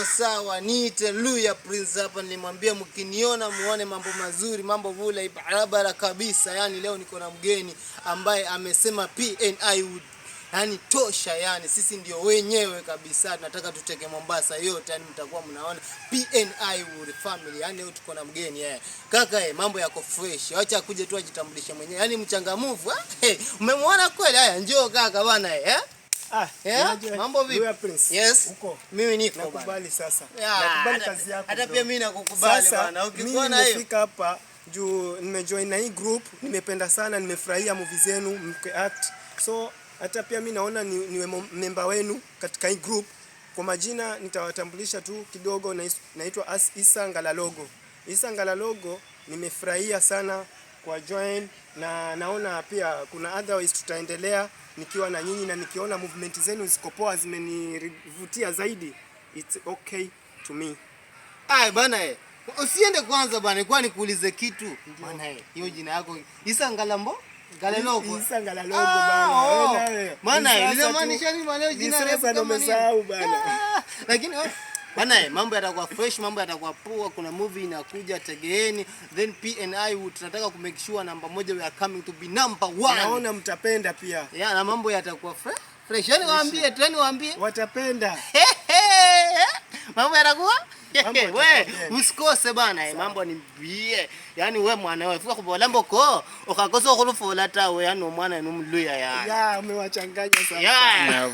Sawa, niite Luya Prince hapa. Nilimwambia mkiniona muone mambo mazuri, mambo vule barabara kabisa. Yani leo niko na mgeni ambaye amesema PNI would yani tosha, yani sisi ndio wenyewe kabisa, tunataka tuteke Mombasa yote, yani mtakuwa mnaona PNI Wood family. Yani leo tuko na mgeni eh. Kaka eh, mambo yako fresh, acha akuje tu ajitambulishe mwenyewe, yani mchangamufu eh. Hey, umemwona kweli? Haya, njoo kaka bana eh. Ah, Yeah? niaje? Mambo vipi? Luya Prince. Yes. Uko? Mimi niko bana. Nakubali sasa. Yeah, Nakubali kazi yako, hata bro. pia mimi nakukubali Sasa, bana. mimi Ukikuwa na hiyo nimefika hapa juu nimejoin na hii group, nimependa sana, nimefurahia movie zenu mke act. So hata pia mimi naona niwe member wenu katika hii group. Kwa majina nitawatambulisha tu kidogo, naitwa Isa Ngalalogo. Isa Ngalalogo, nimefurahia sana kwa join na naona pia kuna otherwise tutaendelea nikiwa na nyinyi na nikiona movement zenu ziko poa, zimenivutia zaidi. It's okay to me. Ai bana eh. Usiende kwanza bana, nilikuwa nikuulize kitu. Bana eh, hiyo jina yako Isa Ngalambo? Ngalalogo. Isa Ngalalogo Ah, bana. oh. Wewe nawe. Bana Ni eh, sasa linamaanisha nini bana hiyo ni jina sasa refu ndo kama nini? umesahau bana. Ah, lakini oh, bana eh, mambo yatakuwa fresh, mambo yatakuwa poa. Kuna movie inakuja, tegeeni. Then PNI tunataka ku make sure namba moja, we are coming to be number one. Naona mtapenda pia. Yeah, na mambo yatakuwa fresh. Fresh. Yani waambie, tu yani waambie. Watapenda. Mambo yatakuwa Mambo we yatakuwa usikose bana eh, mambo ni bie yani we mwana we fika kubola mboko ukakosa okhulufola tawe yani omwana ni mluya yani Ya, umewachanganya sasa. Yeah.